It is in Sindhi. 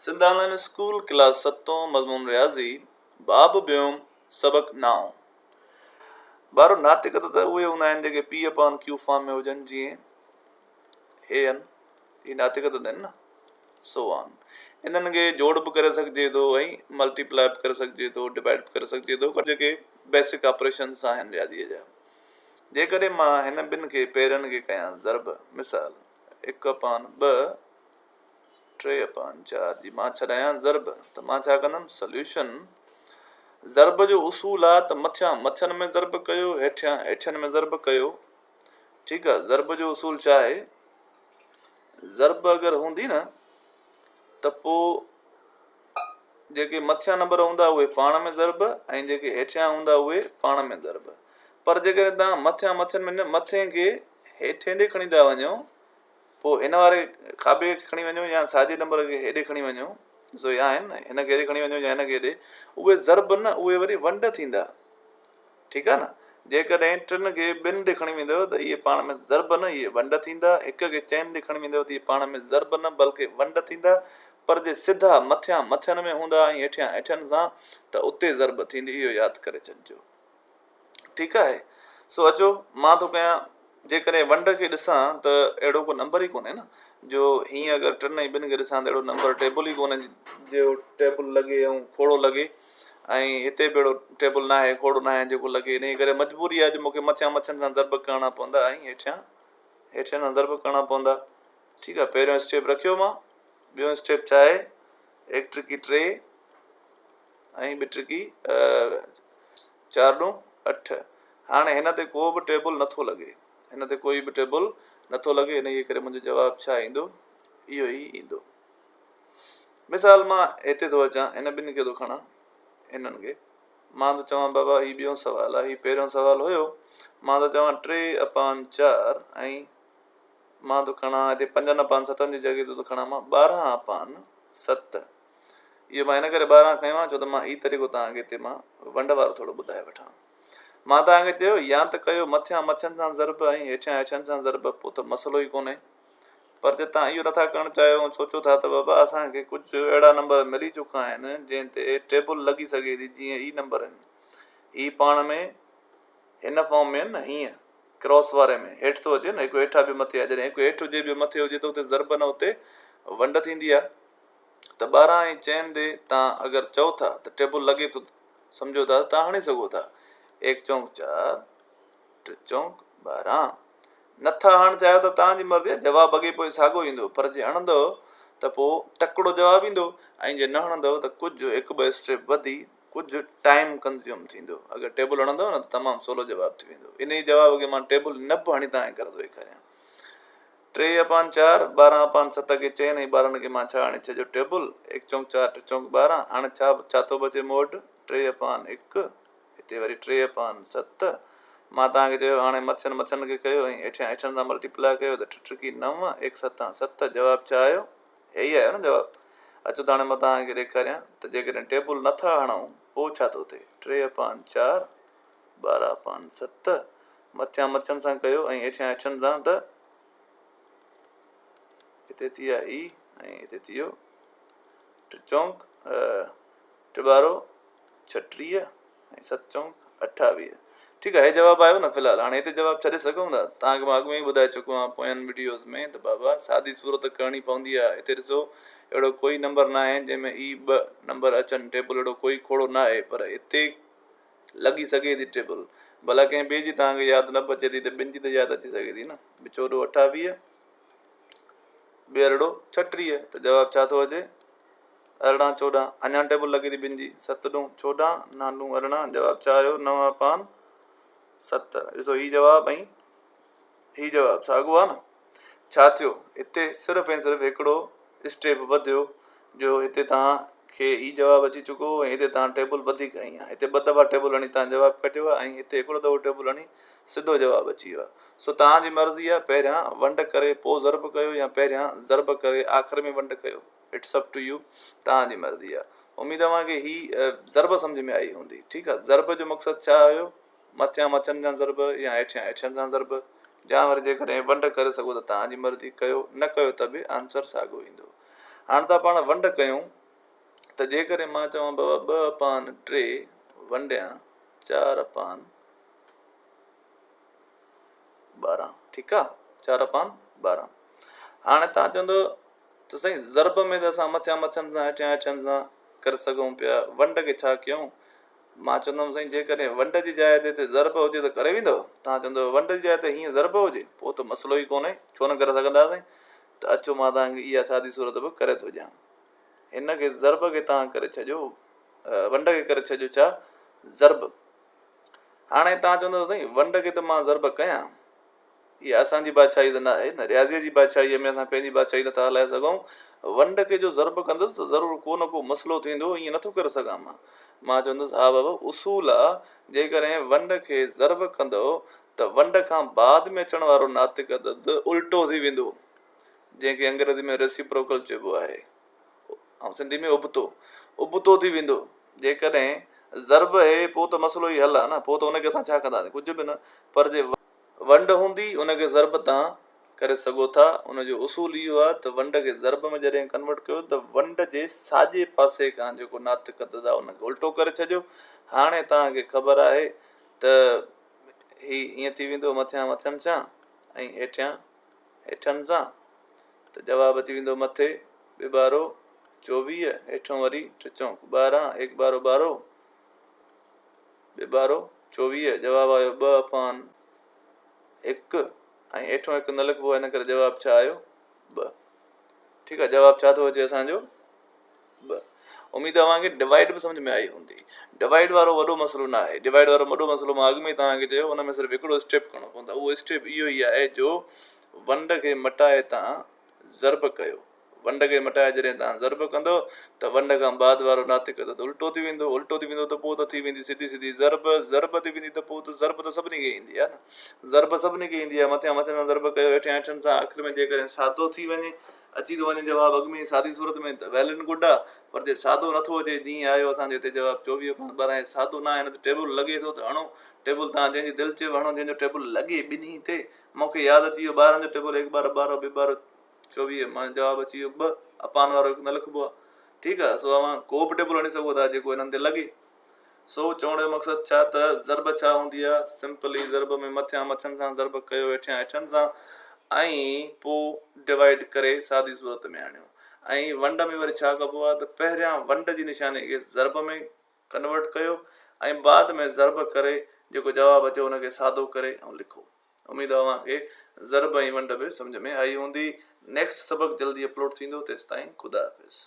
سنڌ آن لائين اسڪول ڪلاس ستون مضمون رياضي باب ٻيون سبق نائون. ٻارو ناتڪ عدد اهي هوندا آهن جيڪي پي اپان ڪيو فارم ۾ هجن جيئن هي آهن هي ناتڪ عدد آهن نه سو آن انهن کي جوڙ به ڪري سگهجي ٿو ۽ ملٽيپلائي به ڪري سگهجي ٿو ڊوائيڊ به ڪري سگهجي ٿو جيڪي بيسڪ آپريشنس آهن رياضيء جا جيڪڏهن مان هن ٻن کي پيرن کي ڪيان ضرب مثال هڪ اپان ٻه ٽي اپان چار جي مان ڇڏايان ضرب ته مان ڇا ڪندم سليوشن ضرب جو اصول آ ته مٿيان مٿين ۾ ضرب ڪيو هيٺيان هيٺين ۾ ضرب ڪيو ٺيڪ آ ضرب جو اصول ڇا آهي ضرب اگر هوندي نه ته پو جيڪي مٿيان نمبر هوندا اهي پاڻ ۾ ضرب ۽ جيڪي هيٺيان هوندا اهي پاڻ ۾ ضرب پر جيڪڏهن تان مٿيان مٿين ۾ نه مٿين کي هيٺين ڏي کڻي ٿا وڃو پوء هن واري کاٻي کي کڻي وڃو يا ساڄي نمبر کي هيڏي کڻي وڃو، ڏسو هي آهن نه، هن کي هيڏي کڻي وڃو يا هن کي هيڏي، اهي ضرب نه اهي وري ونڊ ٿيندا، ٺيڪ آهي نه، جيڪڏهن ٽن کي ٻن ڏي کڻي ويندؤ ته اهي پاڻ ۾ ضرب نه اهي ونڊ ٿيندا، هڪ کي چئن ڏي کڻي ويندؤ ته اهي پاڻ ۾ ضرب نه بلڪه ونڊ ٿيندا، پر جي سڌا مٿيان مٿين ۾ هوندا ۽ هيٺيان هيٺين سان ته اتي ضرب ٿيندي، اهو ياد ڪري ڇڏجو. ٺيڪ آهي سو اچو مان ٿو ڪيان جيڪڏهن ونڊ کي ڏسان ته اهڙو ڪو نمبر ئي ڪونهي نه جو هيئن اگر ٽن ۽ ٻن کي ڏسان ته اهڙو نمبر ٽيبل ئي ڪونهي جو ٽيبل لڳي ۽ کوڙو لڳي ۽ هتي به اهڙو ٽيبل ناهي کوڙو ناهي جيڪو لڳي انهي ڪري مجبوري آهي جو مونکي مٿيان مٿين سان ضرب ڪرڻا پوندا ۽ هيٺيان هيٺين سان ضرب ڪرڻا پوندا ٺيڪ آهي پهريون اسٽيپ رکيو مان ٻيون اسٽيپ ڇا آهي هڪ ٽڪي ٽي ۽ ٻه ٽڪي چار ڏون اٺ. هاڻي هن تي ڪو به ٽيبل نٿو لڳي. هن تي ڪوئي به ٽيبل نٿو لڳي انهيء ڪري منهنجو جواب ڇا ايندو؟ اهو ئي ايندو. مثال مان هتي ٿو اچان هن ٻن کي ٿو کڻان هنن کي مان ٿو چوان بابا هي ٻيون سوال آهي هي پهريون سوال هيو مان ٿو چوان ٽي اپان چار ۽ مان ٿو کڻان هتي پنجن اپان ستن جي جڳهه تي ٿو کڻان مان 12 اپان ست. اهو مان ان ڪري 12 کنيو آهي ڇو ته مان هي طريقو توهان کي هتي مان ونڊ وارو ٿورو ٻڌائي وٺان. مان توهان کي چيو يا ته ڪيو مٿيان مٿين سان ضرب ۽ هيٺيان هيٺين سان ضرب پوء ته مسئلو ئي ڪونهي. پر جي توهان اهو نٿا ڪرڻ چاهيو ۽ سوچو ٿا ته بابا اسان کي ڪجهه اهڙا نمبر ملي چڪا آهن جنهن تي ٽيبل لڳي سگهي ٿي جيئن هي نمبر آهن هي پاڻ ۾ هن فارم ۾ آهن نه هيئن ڪراس واري ۾ هيٺ ٿو اچي نه هڪ هيٺ آهي ٻيو مٿي آهي جڏهن هڪ هيٺ هجي ٻيو مٿي هجي ته اتي ضرب نه اتي ونڊ ٿيندي آهي ته 12 ۽ چئن تي تان اگر چئو ٿا ته ٽيبل لڳي ٿو سمجهو ٿا ته تان هڻي سگهو ٿا ايڪ چونڪ چار ٽي چونڪ 12 نٿا هڻڻ چاهيو ته تان جي مرضي آهي جواب اڳي پوء ساڳو ايندو پر جي هڻندو ته پوء تڪڙو جواب ايندو ۽ جي نه هڻندو ته ڪجهه هڪ ٻه اسٽيپ وڌي ڪجهه ٽائيم ڪنزيوم ٿيندو. اگر ٽيبل هڻندو نه ته تمام سولو جواب ٿي ويندو. انهيء جواب کي مان ٽيبل نه به هڻي توهان کي ڪري ٿو ڏيکاريان. ٽي اپان چار، 12 اپان ست کي چئن ۽ 12 کي مان ڇا هڻي ڇڏيو ٽيبل، هڪ چونڪ چار، ٽي چونڪ 12، هاڻي ڇا ڇا ٿو بچي مون وٽ؟ ٽي اپان هڪ، هتي وري ٽي اپان ست. مان توهان کي چيو هاڻي مٿين مٿين کي ڪيو ۽ هيٺيان هيٺين سان ملٽيپلاء ڪيو ته ٽي ٽڪي نو، هڪ ستان ست، جواب ڇا آيو؟ هي ئي آيو نه جواب. اچو ته هاڻي مان توهان کي ڏيکاريان ته جيڪڏهن ٽيبل نه ٿا هڻون پوء ڇا ٿو ٿئي. ٽي اپان چار، 12 اپان ست، مٿيان مٿين سان ڪيو ۽ هيٺيان هيٺين سان ته هتي ٿي ويا هي ۽ هتي ٿي ويو ٽي چونڪ ٽي ٻارو 36 ۽ ست چونڪ 28. ٺيڪ آهي هي جواب آيو نه في الحال هاڻي هتي جواب ڇڏي سگهون ٿا توهان کي مان اڳ ۾ ئي ٻڌائي چڪو آهيان پوين وڊيوز ۾ ته بابا سادي صورت ڪرڻي پوندي آهي هتي ڏسو اهڙو ڪوئي نمبر نه آهي جنهن ۾ اي ٻه نمبر اچن ٽيبل اهڙو ڪوئي کوڙو نه آهي پر هتي لڳي سگهي ٿي ٽيبل ڀلا ڪنهن ٻئي جي توهان کي ياد نه به اچي ٿي ته ٻن جي ته ياد اچي سگهي ٿي نه ٻه چوڏو 28 ٻه ارڙو 36 ته جواب ڇا ٿو اچي 18 14 اڃا ٽيبل لڳي ٿي ٻن جي ست ڏون 14 نو ڏون 18 جواب ڇا آيو نو اپان ست. ڏسو هي جواب ۽ هي جواب ساڳو آهي نه. ڇا ٿيو هتي صرف ۽ صرف هڪڙو اسٽيپ وڌيو جو هتي توهان کي هي جواب اچي چڪو هو ۽ هتي توهان ٽيبل وڌيڪ هنئي آهي. هتي ٻه دفعا ٽيبل هڻي توهان جواب ڪڍيو آهي ۽ هتي هڪڙو دفعو ٽيبل هڻي سڌو جواب اچي ويو آهي. سو توهان جي مرضي آهي پهريان ونڊ ڪري پوء ضرب ڪيو يا پهريان ضرب ڪري آخر ۾ ونڊ ڪيو. اٽس اپ ٽو يو توهان جي مرضي آ. اميد اوهان کي هي ضرب سمجهه ۾ آئي هوندي. ٺيڪ آ ضرب جو مقصد ڇا هيو مٿيان مٿين سان ضرب يا هيٺيان هيٺين سان ضرب يا وري جيڪڏهن ونڊ ڪري سگهو ته توهان جي مرضي ڪيو نه ڪيو ته به آنسر ساڳيو ايندو. هاڻ ٿا پاڻ ونڊ ڪيون ته جيڪڏهن مان چوان بابا ٻه اپان ٽي ونڊيان چار اپان 12، ٺيڪ آ، چار اپان 12. هاڻي تان چوندو ته سائين ضرب ۾ ته اسان مٿيان مٿين سان هيٺيان هيٺين سان ڪري سگهون پيا، ونڊ کي ڇا ڪيون؟ مان چوندم سائين جيڪڏهن ونڊ جي جاء تي هتي ضرب هجي ته ڪري ويندو؟ تان چوندو ونڊ جي جاء تي هيئن ضرب هجي پوء ته مسئلو ئي ڪونهي، ڇو نه ڪري سگهنداسين؟ ته اچو مان توهان کي اها سادي صورت به ڪري ٿو ڏيان. هن کي ضرب کي توهان ڪري ڇڏيو، ونڊ کي ڪري ڇڏيو ڇا؟ ضرب. هاڻي توهان چوندو سائين ونڊ کي ته مان ضرب ڪيان، اها اسان جي بادشاهي ته نه آهي نه، رياضيء جي بادشاهيء ۾ اسان پنهنجي بادشاهي نٿا هلائي سگهون. ونڊ کي جو ضرب ڪندس ته ضرور ڪو نه ڪو مسئلو ٿيندو، ائين نٿو ڪري سگهان مان. مان چوندس ها بابا اصول آ، جيڪڏهن ونڊ کي ضرب ڪندؤ ته ونڊ کان بعد ۾ اچڻ وارو ناطق عدد الٽو ٿي ويندو، جنهن کي انگريزي ۾ Reciprocal چئبو آهي ۽ سنڌي ۾ ابتو، ابتو ٿي ويندو. جيڪڏهن ضرب اهي پوء ته مسئلو ئي حل آ نه، پوء ته ان کي اسان ڇا ڪنداسين، ڪجهه به نه، پر جي ونڊ هوندي ان کي ضرب تان ڪري سگهو ٿا. ان جو اصول اهو آهي ته ونڊ کي ضرب ۾ جڏهن ڪنورٽ ڪيو ته ونڊ جي ساڄي پاسي کان جيڪو ناطق عدد آهي ان کي الٽو ڪري ڇڏيو. هاڻي توهان کي خبر آهي ته هي ائين ٿي ويندو مٿيان مٿين سان ۽ هيٺيان هيٺن سان ته جواب اچي ويندو مٿي ٻه ٻارو 24، هيٺون وري ٽي چونڪ 12، هڪ ٻارو ٻارو ٻه ٻارو 24، جواب آيو ٻه اپان هڪ ۽ هيٺون هڪ نه لکبو ان ڪري جواب ڇا آيو؟ ٻه. ٺيڪ آ، جواب ڇا ٿو اچي اسان جو؟ ٻه. اميد اوهان کي ڊوائيڊ به سمجھ ۾ آئي هوندي. ڊوائيڊ وارو وڏو مسئلو نه آهي. ڊوائيڊ وارو وڏو مسئلو مان اڳ ۾ توهان کي چيو، ان ۾ صرف هڪڙو اسٽيپ کڻڻو پوندو. اهو اسٽيپ اهو ئي آهي جو ونڊ کي مٽائي تان ضرب ڪيو. ونڊ کي مٽائي جڏهن توهان ضرب ڪندؤ ته ونڊ کان بعد وارو ناطق عدد الٽو ٿي ويندو. الٽو ٿي ويندو ته پوء ته ٿي ويندي سڌي سڌي ضرب. ضرب ٿي ويندي ته پوء ته ضرب ته سڀني کي ايندي آهي نه. ضرب سڀني کي ايندي آهي. مٿيان مٿين سان ضرب ڪيو، هيٺيان هيٺين سان. آخر ۾ جيڪڏهن سادو ٿي وڃي، اچي ٿو وڃي جواب اڳ ۾ ئي سادي صورت ۾ ته ويل اينڊ گڊ آهي، پر جي سادو نٿو اچي، جيئن آيو اسان جي هتي جواب 24 کان 12 هي سادو نه آهي، هن تي ٽيبل لڳي ٿو ته هڻو ٽيبل، توهان جنهن جي دل چئي هڻو، جنهن جو ٽيبل لڳي ٻنهي تي. مون کي ياد اچي ويو 12 جو ٽيبل، هڪ ٻارهن ٻارهن، ٻه ٻارهن 24، مان جواب اچي ويو ٻه، اپان وارو هڪ نه لکبو آهي. ٺيڪ آهي، سو اوهان ڪو به ٽيبل هڻي سگهو ٿا جيڪو هنن تي لڳي. سو چوڻ جو مقصد ڇا ته ضرب ڇا هوندي آهي؟ سمپلي ضرب ۾ مٿيان مٿين سان ضرب ڪيو، هيٺيان هيٺين سان ۽ پو ڊوائيڊ ڪري سادي صورت ۾ آڻيو. ۽ ونڊ ۾ وري ڇا ڪبو آهي ته پهريان ونڊ جي نشاني کي ضرب ۾ ڪنورٽ ڪيو ۽ بعد ۾ ضرب ڪري جيڪو جواب اچي ان کي سادو ڪري ۽ لکو. اميد اوهان کي ضرب ۽ ونڊ به سمجهه ۾ آئي هوندي. نيڪسٽ سبق جلدي اپلوڊ ٿيندو تيستائين خدا حافظ.